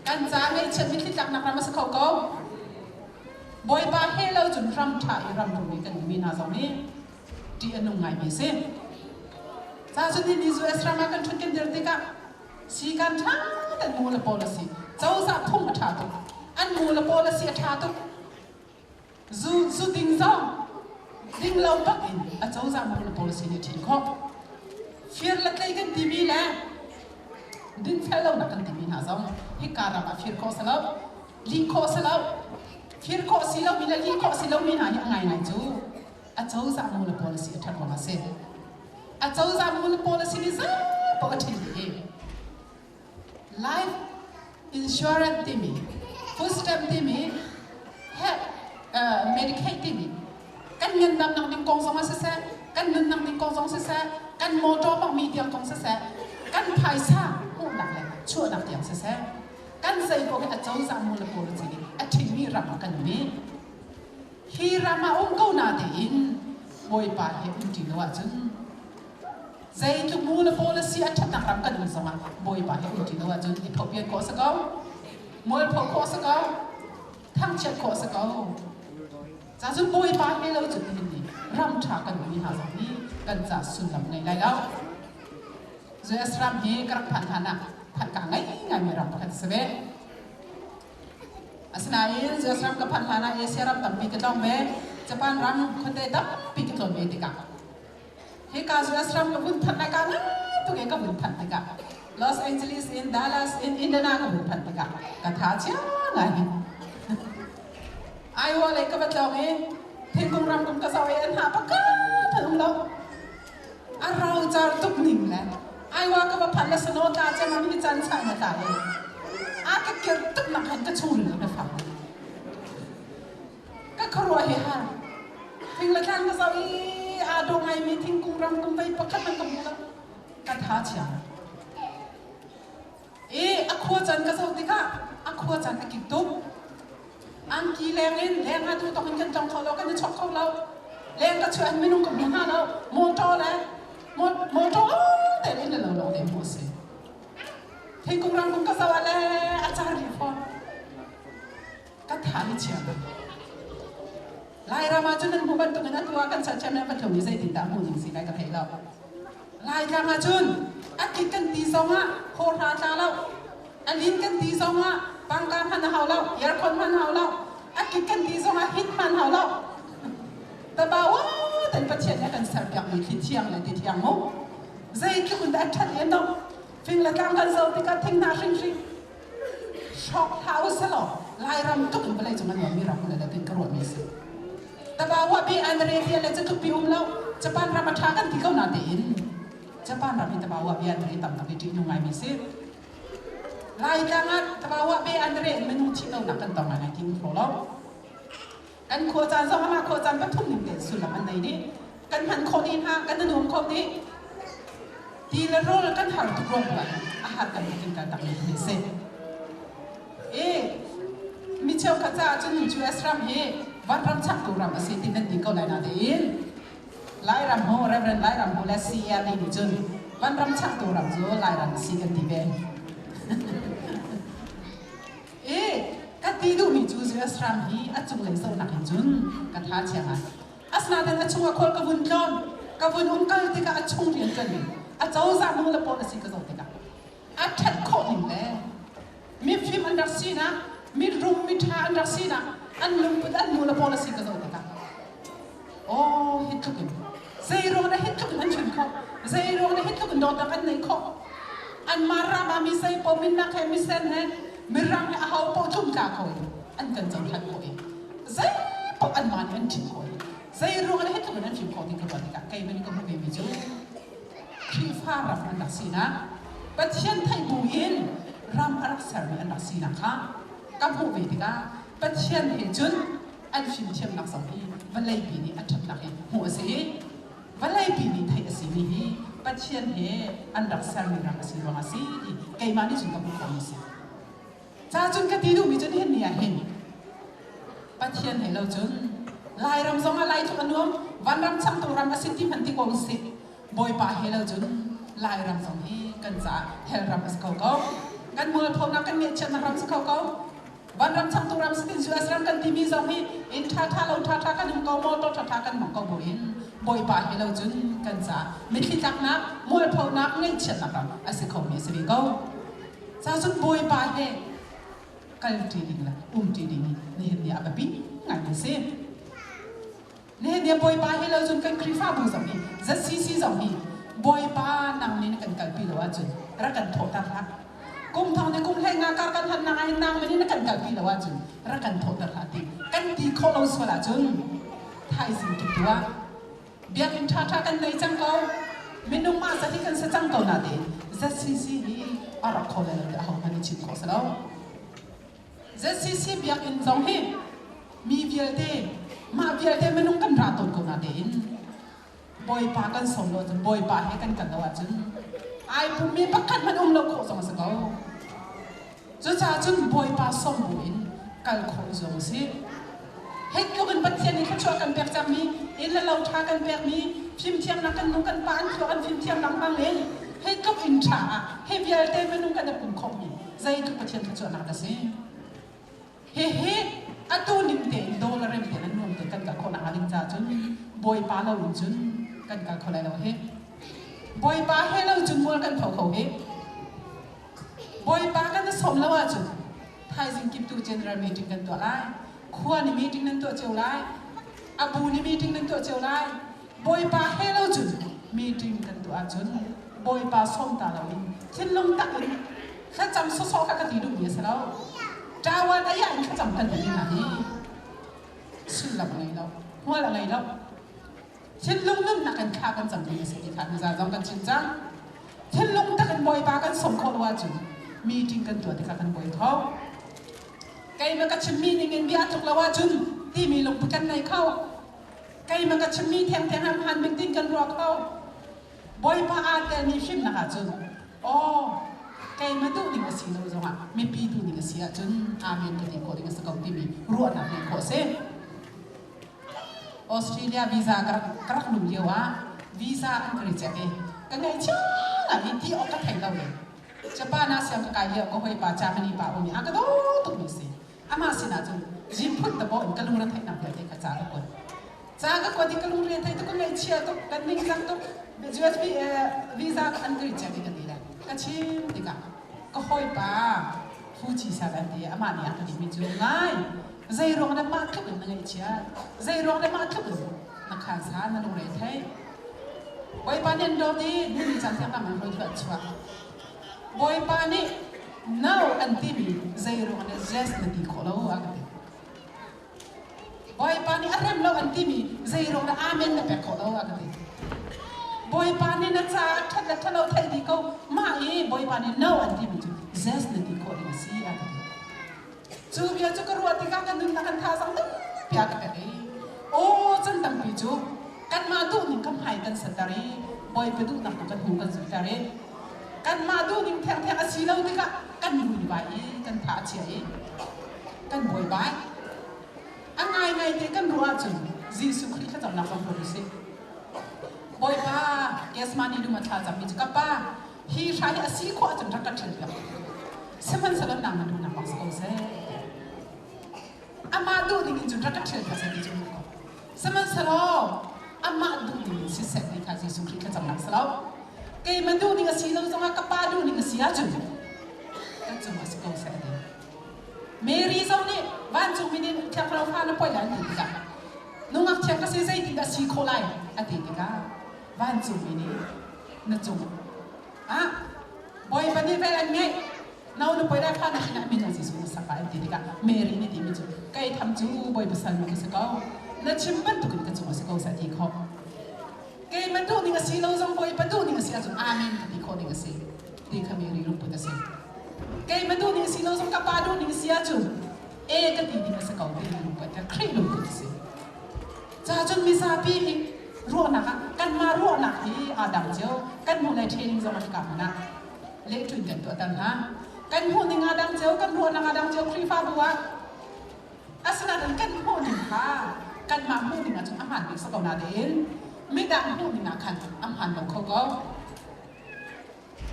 Kan ca ngaihchiat mitthli tlaknak ram a si kho ko. Bawipa he lo cun ram ṭha i ram rum i kan ummi hna zong hi ṭih a nung ngaimi a si. Ca cun hi US ram ah kan ṭhut kan dir tikah sikan ṭha ten mu le policy cozah phung a ṭha tuk. An mu le policy a ṭha tuk. Zu zu ding zong ding lo bak in a cozah mu le policy nih ṭhin khawh. Fir le tlei kan timi le dinfel lonak kan timi hna zong hika ram ah fir khawh si lo. Lih khawh si lo. Fir khawh si lomi le lih khawh si lomi hna hi a ngaingai cu a cozah mu le policy a ṭhat ruang a si. A cozah mu le policy nih zeipaoh a ṭhin dih i life insurance timi, food stamp timi, health Medicaid timi kan ngandamnak ding kong zong ah siseh, kan nunnak ding kong zong siseh, kan motor hmangmi tiang kong siseh, kan phaisa hmuhnak le chuahnak tiang siseh, kan zeipaoh hi a cozah mu le policy nih a ṭhingmi ram ah kan um i hi ram ah um ko na tein Bawipa he um ṭi lo ahcun zeitluk mu le policy a ṭhatnak ram kan um zongah Bawipa he um ṭi lo ahcun i phohpian khawh a si ko, mualpho khawh a si ko, thangchiat khawh a si ko. Ca cun Bawipa he lo cun nihin ni ram ṭha kan ummi hna zong hi kan ca sullam ngei lai lo. US ram hi ka rak phanh hlan ah phanh ka ngei ngaimi ram pakhat a si ve. Asinain US ram ka phanh hlan ah Asia ram tampi ka tlawng ve. Japan ram khuate tampi ka tlawn ve tikah hika US ram ka vun phanh lai ka ngai tuk i ka vun phanh tikah Los Angeles in Dallas in Indiana ka vun phanh tikah ka tha chia ngai. Iowa lei ka va tlawng i thingkung ramkung ka zoh i an hah pakhat an um lo. A rocar tuk ning le Iowa ka va phanh le snow tla cem hi can chang na tla i a ka kir tuk nak han ka chung na fang. Ka khuaruah hi har. Thing le tlang ka zoh i aa dawh ngaimi thingkung ramkung vei pakhat man ka hmu lo. Ka tha chia. I a khua can ka zoh tikah a khua can a kik tuk. Angki leng in leng ah duh tawk in kan tlong kho lo, kan i chok kho lo. Leng ka chuah in minung ka hmu hna lo. Motor le motor te in le lo lawng te hmuh a si. Thingkung rangkung ka zoh ah le a car rih fawn. Ka tha hi chia tuk. Lairam ah cun nan hmuh bantuk in atu ah kan serchiam le kan tlung i zeitindah hmuh ning si lai ka thei lo. Laitlang ah cun a kik kan ti zongah hawhra tla lo, a lin kan ti zongah pangka hman a hau lo, aircon hman hau lo, a kik kan ti zongah heat hman hau lo. Tabawa ten Pathian nih a kan serpiakmi thli thiang le ti thiang mu. Zeitluk in dah a ṭhat i a dawh. Fing le tlang kan zoh tikah thing hna hringhring hrawk hlah u selaw Lairam tuk in vawlei cung a nuammi ram le tin ka ruahmi a si. Tabawa bi an re le catluk pi um lo. Japan ram a ṭha kan ti ko na tein Japan ram hi tabawa bi an re tam tak i ṭih nung ngaimi si. Laitlang ah tabawa bi an re minung thi lonak kan tong ngai ti hro lo. Kan khua caan zong amah khua caan pathum ning tein sullam an nei dih. Kan hman khawh dih hna, kan nuam kho dih. Ti le rawl kan har tuk ruang a har kan kan kal tak mi si. E mi cheukhat caah cun US ram hi vanram chaktu ram a si ti nan ti ko lai na tein Lairam ho Reverend Lairam ho le CRD nih cun vanram chaktu ram cu Lairam a si kan ti ve. E ka ti duhmi cu US ram hi a cunglei zohnak in cun ka tha chia ngai. Asinain a chung a khual ka vun tlawn ka vun um kal tikah a chung rian ṭuan ning a cozah nung le pawl a si ka zoh tikah a ṭhat khawh ning le mifim an rak sinak mirum miṭha an rak sinak an lungput an nu le pawl a si ka zoh tikah aw hi tluk in zei ruang dah hi tluk in an chun khawh zei ruang dah hi tluk in dawtnak an neih khawh anmah ram ah mi zei paoh minnak he misen he mirang he aho paoh tlumtla kho in an kan cohlan khawh i zei paoh anmah nih an ṭhim khawh i zei ruang dah hi tluk in an fim khawh ti ka ruah tikah keimah nih ka hmuh vemi cu Khrihfa ram an rak sinak, Pathian theih bu in ram a rak sermi an rak sinak kha ka hmuh ve tikah Pathian he cun an fimthiamnak zong hi vawleipi nih a ṭhatnak hi hmuh a si i vawleipi nih theih a simi hi Pathian he an rak sermi ram a si ruangah a si ti keimah nih cun ka hmuh khawhmi a si. Ca cun ka ti duhmi cu nihin ni ah hin Pathian he lo cun Lairam zong ah Lai tluk a nuam, vanram changtu ram a si ti hmanh ti ko usih. Bawipa he lo cun Lairam zong hi kan caah hell ram a si kho ko. Kan mualphonak kan ngeihchiatnak ram si kho ko. Vanram changtu ram si tin US ram kan timi zong hi inn ṭhaṭha lo ṭhaṭha kan um ko, motor ṭhaṭha kan hmang ko buin Bawipa he lo cun kan caah mitthli tlaknak, mualphonak, ngeihchiatnak ram a si khomi a si ve ko. Ca cun Bawipa he kal ṭi ding le um ṭi ding hi nihin ni ah biapi ngai a si. Nihin ni Bawipa he lo cun kan Khrihfabu zong hi ZCC zong hi Bawipa nang nih na kan kalpi lo ahcun rak kan thawhter hlah. Kum thong ni kum hlei nga kar kan hlat nak ahhin nang nih na kan kalpi lo ahcun rak kan thawhter hlah ti kan ti khawh lo sual ahcun thaizing kip tu ah biakinn ṭhaṭha kan nei cang ko minung mah zat hi kan si cang ko natein ZCC hi a rak kho lai lo ti ahohmanh nih chim khawh si lo. ZCC biakinn zong hi mi vialte mah vialte minung kan ra tawn ko natein Bawipa kan sawm lo ahcun Bawipa he kan kal lo ahcun ai pummi pakhat hmanh um lo khawh zong a si ko. Cucaah cun Bawipa sawm buin kal khawh i zuam usih. Hi tluk in Pathian nih thluachuah kan pek cangmi, inn le lo ṭha kan pekmi, fimthiamnak kan nu kan pa an thluak an fimthiamnak hmang in hi tluk inn ṭha ah hi vialte minung kan i pum khawhmi zeitluk Pathian thluachuahnak dah si. Hihi atu ning tein dollar rem tein an nuam tein kan kal khawh nakhnga ding caah cun Bawipa lo in cun kan kal kho lai lo hi. Bawipa he lo cun mual kan pho kho hi. Bawipa kan i sawm lo ahcun thaizing kiptu general meeting kan tuah lai. Khua nih meeting nan tuah cio lai. Abu nih meeting nan tuah cio lai. Bawipa he lo cun meeting kan tuah ahcun Bawipa sawm ta loin thinlung tak in thlacam sawsawh kha ka ti duhmi a si lo. Ṭawan ayah in thlacam kan ti hna hi sullam a ngei lo, hmual a ngei lo. Thinlung nunnak in thla kan cam ding a si ti kha nizan zong kan chim cang. Thinlung tak in Bawipa kan sawm khawh lo ahcun meeting kan tuah tikah kan buai kho. Keimah ka chimmi ning in bia tluk lo ahcun timi lungput kan nei kho. Keimah ka chimmi thengtheng ah hmaan bik ding kan ruah kho. Bawipa aa telmi hrimnak ahcun aw keimah duh ning a si lo zongah mipi duh ning a si ahcun amen ka ti khawh ding a si ko timi ruahnak ngeih khawh a si. Australia visa ka rak luh lio ah visa an ka reject i ka ngaihchia ngai i ti awk ka thei lo i Japan ah siang ka kai lio ka hawipa Germany pa um i a ka daw tukmi si. Amah sinah cun zimphut tabaw in ka lungre theihnak vialte kha ca ka kuat. Ca ka kuat i ka lungre thei tuk, ka ngaihchia tuk, kan ningzak tuk. USB visa an ka reject i ka ti le ka chim tikah ka hawipa Fuji sa kan ti amah nih a ka timi cu ngai zei ruang dah mah tluk in na ngaihchiat zei ruang dah mah tluk in na khan sa na lungre thei Bawipa nih an dawt i nuni caan tiang an hruai thluah chuak Bawipa nih no an timi zei ruang dah yes na ti khawh lo a ka ti Bawipa nih a rem lo an timi zei ruang dah amen na pek khawh lo a ka ti Bawipa nih na caah ṭhat le ṭhalo theih dih ko mah i Bawipa nih no an timi cu yes na ti khawh ding a si a ka ti Cu bia cu ka ruah tikah ka nunnak kan thazaang tampi a ka pek i aw chan tampi cu kanmah duhning ka hmai kan setter i Bawipa duhnak tu kan hnu kan zulter i kanmah duhning thengtheng a si lo tikah kan vuivai i kan tha a chia i kan buaibai. A ngaingai te kan ruah ahcun Jesuh Khrih thlacamnak zong ruat usih. Bawipa, Gethsemane dum a thlacammi cu ka Pa, hi hrai hi a si khawh ahcun rak ka ṭhial piak. Sihmanhsehlaw nang na duhnak bang si ko seh. Amah duh ning in cun rak ka ṭhial piak seh ti cu ko. Sihmanhsehlaw amah duh ning in siseh ti kha Jesuh Khrih thlacamnak si lo. Keimah duh ning a si lo zongah ka Pa duh ning a si ahcun kan cungah si ko seh a ti. Mary zong nih vancungmi nih Thiang Thlarau fa na poi lai an ti tikah nungak thiang ka si zeitindah si khawh lai a ti tikah vancungmi nih na cung ah Bawipa nih vel an ngeih no na poi lai fa na hrin ah min ah Jesuh na sak lai an ti tikah Mary nih timi cu kei tham cu Bawipa salnu ka si ko na chim bantukin ka cung a si ko seh ti khawh keimah duh ning a si lo zong Bawipa duh ning a si ahcun amen ka ti khawh ding a si ti kha Mary lungput a si keimah duh ning a si lo zong ka pa duh ning a si ahcun e ka ti ding a si ko ti lungput kha Khrih lungput a si Ca cun mizapi hi ruahnak ah kanmah ruahnak hi aa dang cio. Kan hmuh le training zong an ka hmun ah lehṭun kan tuahter hna. Kan hmuh ning aa dang cio, kan ruahnak aa dang cio Khrihfabu ah. Asinain kan hmuh ning kha Kanmah hmuh ning ahcun a hmaan bik si ko natein midang hmuh ning ah khan a hmaan lo kho ko.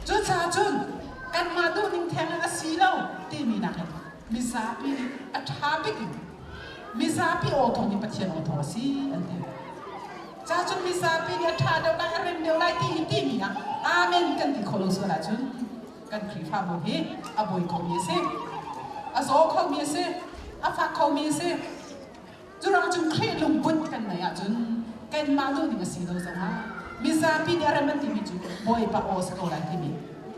Cucaah cun kanmah duhning theng in a si lo timi nakin mizapi nih a ṭha bik in mizapi aw thawng hi Pathian aw thawng a si an ti. Ca cun mizapi nih a ṭha deuh lai, a rem deuh lai ti hi timi ah amen kan ti khawh lo sual ahcun kan Khrihfabu hi a buai khomi a si. A zaw khomi a si. A fak khomi a si. Curang cun Khrih lungput kan neih ahcun kanmah duhning a si lo zongah mizapi nih a rem an timi cu Bawipa aw si ko lai timi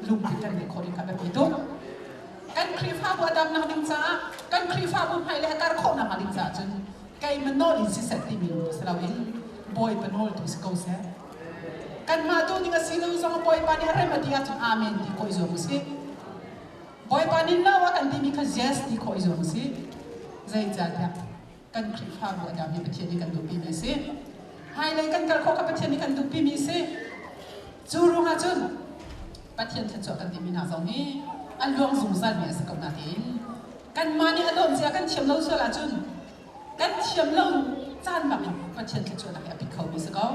lungput kan neih khawh ding kha biapi tuk. Kan Khrihfabu a damnak ding caah kan Khrihfabu hmai le a kar khawhnak hnga ding caah cun keimah nawl in siseh timi lungput si loin Bawipa nawl tu si ko seh. Kanmah duhning a si lo zong Bawipa nih a rem a ti ahcun amen ti khawh i zuam usih. Bawipa nih no a kan timi kha yes ti khawh i zuam usih. Zeicahtiah kan Khrihfabu a dam hi Pathian nih kan duhpimi a si. Hmailei kan kal khawh kha Pathian nih kan duhpimi a si. Cu ruangah cun Pathian thluachuah kan timi hna zong hi a luang zungzalmi a si ko natein kanmah nih a dawt zia kan thiam lo sual ahcun kan thiam lo caan bak in Pathian thluachuahnak hi a pit khomi si ko.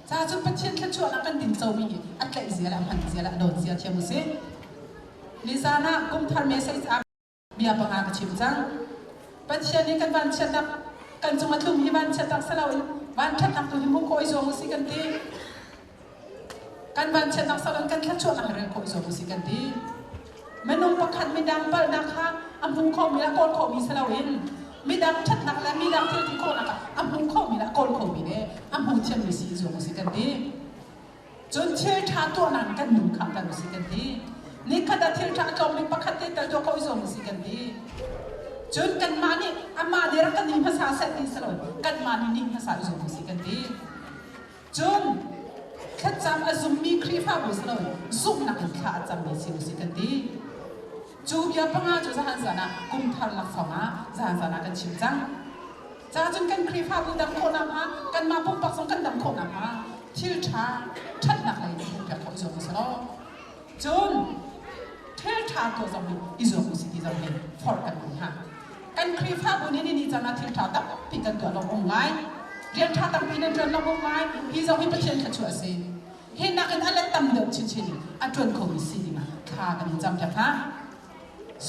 Ca cu Pathian thluachuahnak kan tincomi hi a tlaih zia le a hman zia le a dawt zia thiam usih. Nizan ah kumthar message ah bia panga ka chim cang. Pathian nih kan vanchiatnak kan cung a tlum hi vanchiatnak si loin vanṭhatnak tu hi hmuh khawh i zuam usih kan ti. Kan vanchiatnak si loin kan thluachuahnak hi rel khawh i zuam usih kan ti. Minung pakhat midang palhnak kha a hmu khomi le a kawl khomi si loin midang ṭhatnak le midang thil ti khawhnak ah a hmu khomi le a kawl khomi le a hmu thiammi si i zuam usih kan ti. Cun thil ṭha tuahnak kan nun khahter usih kan ti. Nikhat ah thil ṭha a tlawm bik pakhat te tal tuah kho i zuam usih kan ti. Cun kanmah nih amah nih rak kan ni hmasa seh ti si loin kanmah nih ni hmasa i zuam usih kan ti. Cun thlacam a zummi Khrihfabu si loin zumhnak in thla a cammi si usih kan ti. Cu bia panga cu zahan zan ah kum thar laksawng ah zahan zan ah kan chim cang. Ca cun kan Khrihfabu dam khawh nakhnga kanmah pumpak zong kan dam khawh nakhnga thil ṭha ṭhatnak lei in hmuh piak khawh i zuam usih law cun thil ṭha tuah zong hi i zuam usih ti zong hi forh kan duh hna. Kan Khrihfabu nih ni caan ah thil ṭha tampi kan tuah lawng um ngai. Rian ṭha tampi nan ṭuan lawng um ngai. Hi zong hi Pathian thluachuah a si. Hi nakin a let tam deuh chinchin in a ṭuan khomi si dingah thla kan in campiak hna.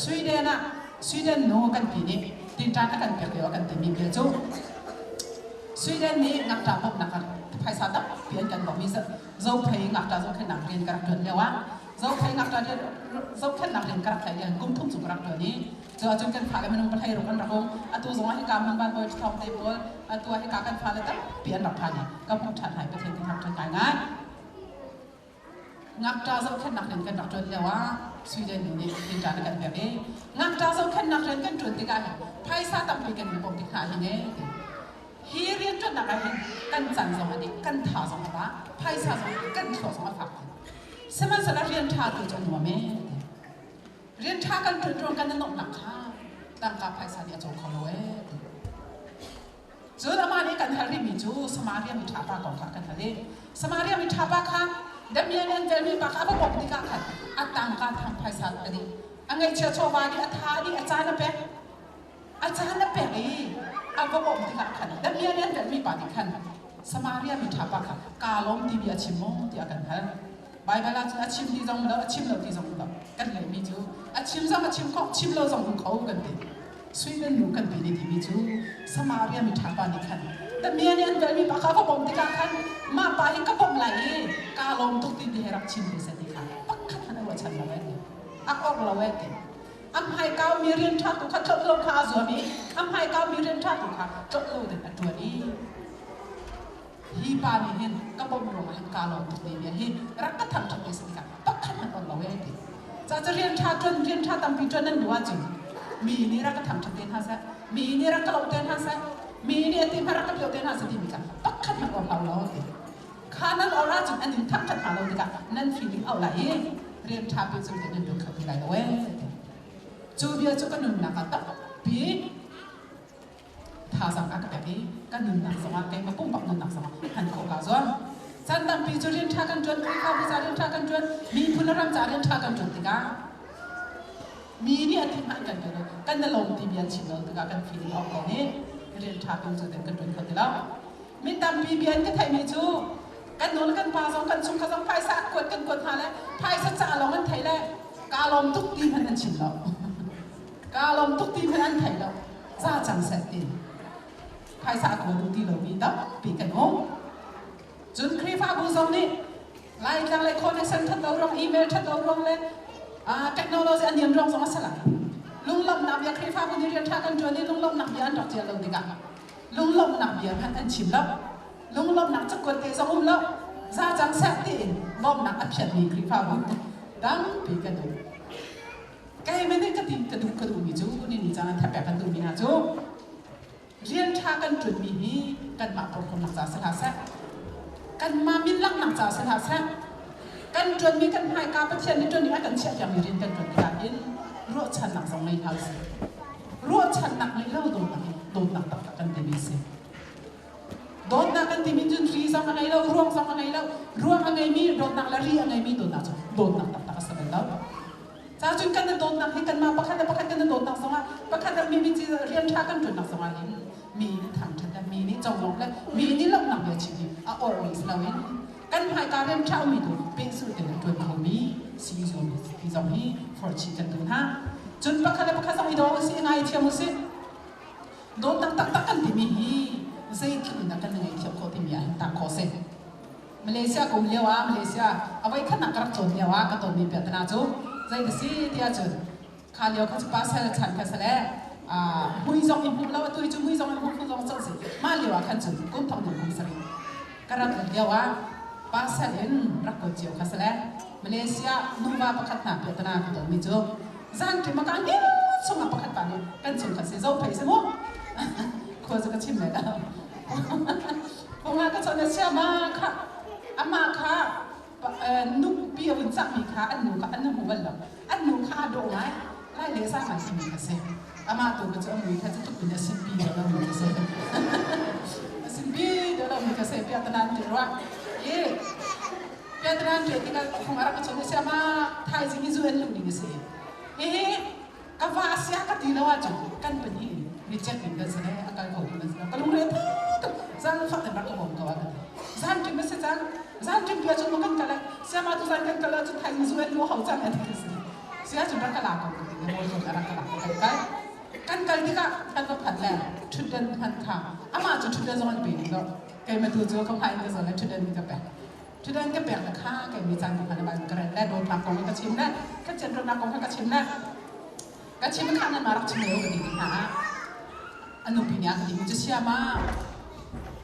Sweden ah Sweden nu kan pi nih tinṭan a kan pek lio a kan timi bia cu Sweden nih ngakṭah bawmhnak ah phaisa tampi an kan bawmh i Zophei ngakṭah zohkhenhnak rian ka rak ṭuan lio ah Zophei ngakṭah zohkhenhnak rian ka rak tlaih lio kum thum cu ka rak ṭuan i cu ahcun kan fale minung pahlei ruk an rak um. Atu zong ah hika hmun van bawi ṭhawng te pawl atu ah hika kan fale tampi an rak phan i ka hmuh ṭhan hai Pathian kan rak ṭuan ngaingai. Ngakṭah zohkhenhnak rian kan rak ṭuan lio ah Sweden nu nih tinṭan a kan pek i ngakṭah zohkhenhnak rian kan ṭuan tikah hin phaisa tampi kan i bawmh tik hna hin ee ti. Hi rianṭuannak ah hin kan can zong a dik, kan tha zong a ba, phaisa zong kan thlawh zong a fak. Sihmanhsehlaw rian ṭha tu cu a nuam ee ti. Rian ṭha kan ṭuan ruang kan i nuamhnak kha tangka phaisa nih a caw kho lo ee ti. Cun amah nih kan hal rihmi cu Samaria mi ṭha pa kong kha kan hal i Samaria mi ṭha pa kha damian an velmi pa kha a va bawmh tikah khan a tangka thang phaisa a dih. A ngaihchia chawva nih a tha dih, a caan a pek. A caan a pek i a va bawmh tikah khan damian an velmi pa nih khan Samaria mi ṭha pa kha kaa lawm ti bia a chim maw tiah kan hal. Baibal ah cun a chim ti zong lo, a chim lo ti zong lo. Kan lehmi cu a chim zong a chim kho, chim lo zong um kho kan ti. Sweden nu kan pi nih timi cu Samaria mi ṭha pa nih khan damian i an velmi pa kha va bawmh tikah khan mah pa hi ka bawmh lai i kaa lawm tuk ti ti he rak chim ve seh ti kha pakhat hmanh a ruahchan lo eh ti. A orh lo eh ti. A hmai kaumi rian ṭha tu kha tlolh lo kha a zuam i a hmai kaumi rian ṭha tu kha tlolh lo ding a ṭuan i hi pa nih hin ka bawmh ruangah hin kaa lawm tuk ti bia hi rak ka thangṭhat ve si tikah pakhat hmanh on lo ee ti. Ca cu rian ṭha ṭuan rian ṭha tampi ṭuan nan duh ahcun mi nih rak ka thangṭhat te hna seh, mi nih rak ka lawmh te hna seh, mi nih a ti hmanh rak ka pioh te hna seh timi kha pakhat hmanh or hau lo ti. Kha nan or ahcun an in thangṭhat hna lo tikah nan feeling auh lai i rian ṭha pe cu nan ṭuan kho ti lai lo ee ti. Cu bia cu ka nunnak ah tampi thazaang a ka pek i ka nunnak zongah keimah pumpak nunnak zongah hman khawh kaa zuam. Caan tampi cu rian ṭha kan ṭuan, Khrihfabu ca rian ṭha kan ṭuan, miphun le ram ca rian ṭha kan ṭuan tikah mi nih a ti hmanh kan pe lo, kan i lawm ti bia chim lo tikah kan feeling a um ko ni. Rian ṭha peng cu kan ṭuan kho ti lo. Mi tampi bia in ka theihmi cu kan nu le kan pa zong kan chungkhar zong phaisa kuat kan kuat hna le phaisa ca lawng an thei le kaa lawm tuk ti hmanh an chim lo. Kaa lawm tuk ti hmanh an thei lo. Za cang seh ti. Phaisa a kuat ti lomi tampi kan um. Cun Khrihfabu zong nih Laitlang le connection ṭhat lo ruang, email ṭhat lo ruang le technology a niam ruang zong a si lai. Lunglawmhnak bia Khrihfabu nih rian ṭha kan ṭuan i lunglawmhnak bia an rak ṭial lo tikah lunglawmhnak bia hmanh an chim lo. Lunglawmhnak cakuat te zong um lo. Za cang seh tiin lawmhnak a phiatmi Khrihfabu tampi kan um. Keimah nih ka ti ka duh ka duhmi cu ni ni caan thapek kan duhmi hna cu Rian ṭha kan ṭuanmi hi kanmah porhlawtnak ca si hlah seh, kanmah min langhnak ca si hlah seh, kan ṭuanmi kan hmaika Pathian nih ṭuan ding a kan chiahpiakmi rian kan ṭuan tikah hin ruahchannak zong ngei hna usih. Ruahchannak ngeih lo dawtnak hi dawtnak taktak kan timi a si. Dawtnak kan timi cun ri zong a ngei lo, ruang zong a ngei lo. Ruang a ngeimi dawtnak le ri a ngeimi dawtnak cu dawtnak taktak a si bal lo. Cacun kan i dawtnak hi kanmah pakhat le pakhat kan i dawtnak zongah pakhat le mi rian ṭha kan ṭuannak zongah hin mi nih thangṭhat le mi nih conglawmh le mi nih lawmhnak bia chim hi a ormi si loin kan hmaika rian ṭha ummi tu pehzulh tein a ṭuan khomi si zuam hi zong hi forchih kan duh hna. Cun pakhat le pakhat zong i daw usih, i ngaithiam usih. Dawtnak taktak kan timi hi zeitluk in dah kan i ngaihthiam khawh timi ah hin tah khawh a si. Malaysia ka um lio ah Malaysia a voikhatnak ka rak cawn lio ah ka tonmi piahtana cu zei ka si ti ahcun kha lio kha cu pasal chan kha si le mui zong i hmuh lo atu hi cu mui zong i hmuh phun zong cang si mah lio ah khan cun kum thong kum kum sarih ka rak rat lio ah pasal in rak kawl cio kha si le Malaysia nuva pakhat hna piahtana ka tonmi cu zan ṭim a ka ngil chungah pakhat pa nih kan chung kha si zo phei si mu khua cu ka chim le lo Kong ka chawnh a si amah kha amah kha nupi a vun cangmi kha an nu kha an hmu bal lo. An nu kha aa dawh ngai. Lai le sa ngai simi kha si. Amah tu kha cu a mui kha cu tuk in a sinpi deuh lomi kha si. A sinpi deuh lomi kha si. Piatanan ti rua. I piatanan ṭe tikah phung a rak ka chawnh a si amah thaizing i zu an luh ning a si. Hihi ka va sia ka ti lo ahcun kan pahnih in reject in kan si le a kal kho ding kan si lo ka lungre tuk zan fak in rak ka bawm ko ah ka ti zan ṭim a si cang zan ṭim tu ahcun maw kan kal siama tu zan kan kal ahcun thaizing zu an lu ho cang an ti si si ahcun rak ka la ko ka ti le maw rak ka la ko kan kal kan kal tikah kan va phan le ṭhutdan hman kha amah cu ṭhutdan zong an pe ding lo keimah tu cu ka hmai in ka zawn le ṭhutdan ka pek Cudan ka pek le kha kei mi caan ka hman ban ka ret le dawtnak kong ka chim le ka chiatruatnak kong ka chim le ka chim kha nan rak chim leo ka ti hna a nupi nih a ka ti mi cu siama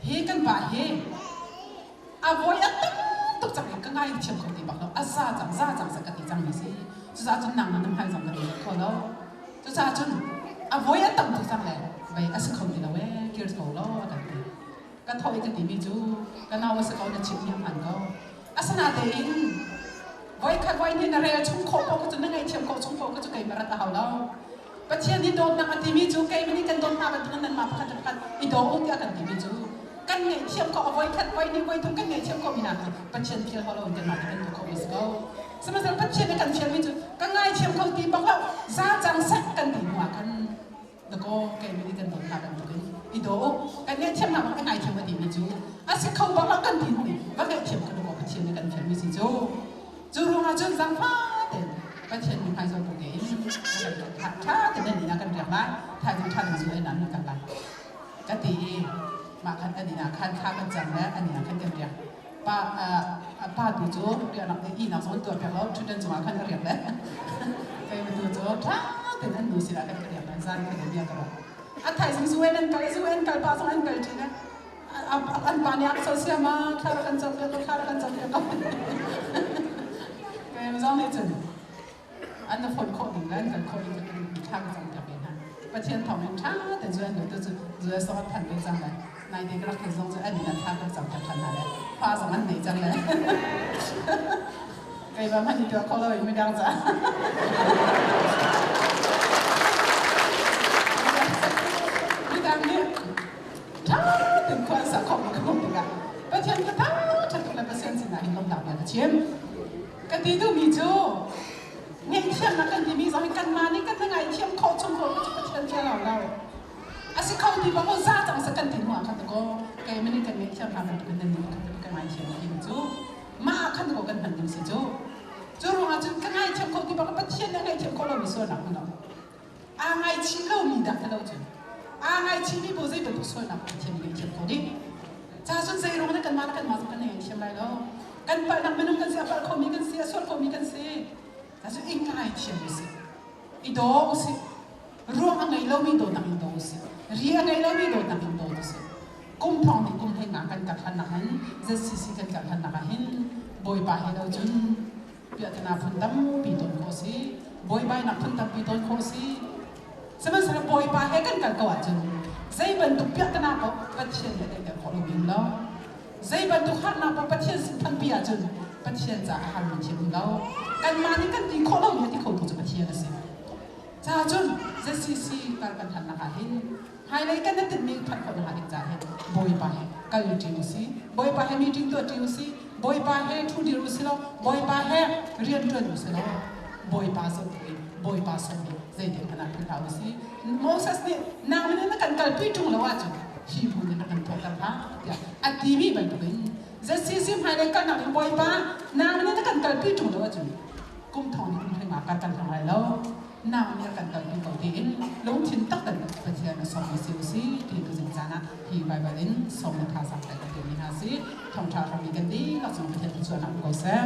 hi kan pa hi a voi a tam tuk cang ka ngai thiam kho ti bak lo a za cang za cang sa ka ti cang mi si cucaah cun nang nan hmai zong ka ti kho lo cucaah cun a voi a tam tuk cang le vei a si kho ti lo e kir ko lo a kan ti Ka thaw i ka timi cu ka nau a si ko na chimmi a hmaan ko. Asinatein voikhat voihnih na rel chung khawh paoh cu na ngaihthiam khawh chung paoh cu keimah rat a hau lo. Pathian nih dawtnak a timi cu keimah nih kan dawt hna bantukin nanmah pakhat le pakhat i daw u tiah kan timi cu kan ngaihthiam khawh a voikhat voihnih voithum kan ngaihthiam khawhmi hna cu Pathian fial hau loin kanmah nih kan tuah khawhmi a si ko. Sihmanhsehlaw Pathian nih kan fialmi cu ka ngaithiam kho ti bak lo za cang seh kan ti hnu ah khan Dakaw keimah nih kan dawt hna bantukin i daw u. Kan ngaihthiam hna bang ka ngaithiam a timi cu a si kho bak lo kan ti hnu i va ngaihthiam kha dakaw Pathian nih kan fialmi si cu. Cu ruangah cun zaangfah tein Pathian mi hmai zawn bu tein kan ṭha tein nan inn ah kan riak lai, thaizing ṭha tein zu ei nan kan lai. Ka ti i mah khan an inn ah khan thla kan cam le an inn ah khan kan riak. Pa pa tu cu riahnak ihnak zong an tuah piak lo, ṭhutdan cungah khan a riak le keimah tu cu ṭha tein an nu sinah kan ka riak le zan khat in bia ka ruah. A thaizing zu an kal, zu an kal pa zong an kal ṭi le an pa nih a ka sia ma thla rak kan cam piak ko, thla rak kan cam piak ko. Keimah zong nih cun an na phone khawh ding le an kal khawh ding thla ka cam piak ve hna. Pathian thawng in ṭha tein zu an nu tu cu zu song an phan ve cang le naite ka rak thei zong cu an inn an thla ka cam piak ṭhan hna le fa zong an nei cang le keimah hmanh i tuah kho lo in midang ca midang nih ṭha tein khua an sak khawh mi ka hmuh tikah Pathian ka ṭha ṭha tuk le Pathian sinah hin lawmhnak bia ka chim ka ti duhmi cu ngaihthiamnak kan timi zong hi kanmah nih kan ngaithiam khawh chung ko cu Pathian fial lo. A si kho ti bang za cang sa kan ti hnu ah khan ko kei mani kan ngaihthiam hna bantukin nan nih khan ka ngaithiam ti cu mah khan ko kan hman ding si cu. Cu ruangah cun ka ngaithiam kho ti bang Pathian nih a ngaihthiam kho lomi sualnak hmun lo. Aa ngaichih lomi dah ti lo cun aa ngaichihmi bu zei bantuk sualnak Pathian nih ngaihthiam kho ding. Ca cun zei ruang nih kanmah le kanmah cu kan ngaihthiam lai lo. Kan palhnak minung kan si, a palh khomi kan si, a sual khomi kan si. Ca cun i ngaithiam usih. I daw usih. Ruang a ngei lomi dawtnak in daw usih. Ri a ngei lomi dawtnak in dawt usih. Kum thong nih kum hlei nga kan kal hlan nak hin ZCC kan kal hlan nak ah hin Bawipa he lo cun piahtana phun tampi ton khawh si. Buaibainak phun tampi ton khawh si. Sihmanhsehlaw Bawipa he kan kal ko ahcun zei bantuk piahtana paoh Pathian he kan kal khawh lo bing lo. Zei bantuk harnak paoh Pathian sin thanpi ahcun Pathian caah a harmi thil um lo. Kanmah nih kan ti khawh lomi a ti khotu cu Pathian a si. Ca cun ZCC kal kan hannak ah hin hmailei kan i tinhmi phanh khawh nakhnga ding caah hin Bawipa he kal ṭi usih. Bawipa he meeting tuah ṭi usih. Bawipa he ṭhu dir usih law Bawipa he rian ṭuan usih law Bawipa zoh in Bawipa sawm in zeitin hmanh ah philh hlah usih. Moses nih nang nih na kan kalpi ṭung lo ahcun hi bu nih na kan thawhter hlah tiah a timi bantukin ZCC hmailei kalnak ding Bawipa nang nih na kan kalpi ṭung lo ahcun kum thong nih kum hlei nga kan kal lai lo nang nih kan kalpi ko tiin lungthin tak in Pathian a sawm si si ti tu zing caan ah hi Bible in sawm le thazaang pek kan mi hna si thawngṭha hram mi kan dihlak cung Pathian thluachuahnak um ko seh.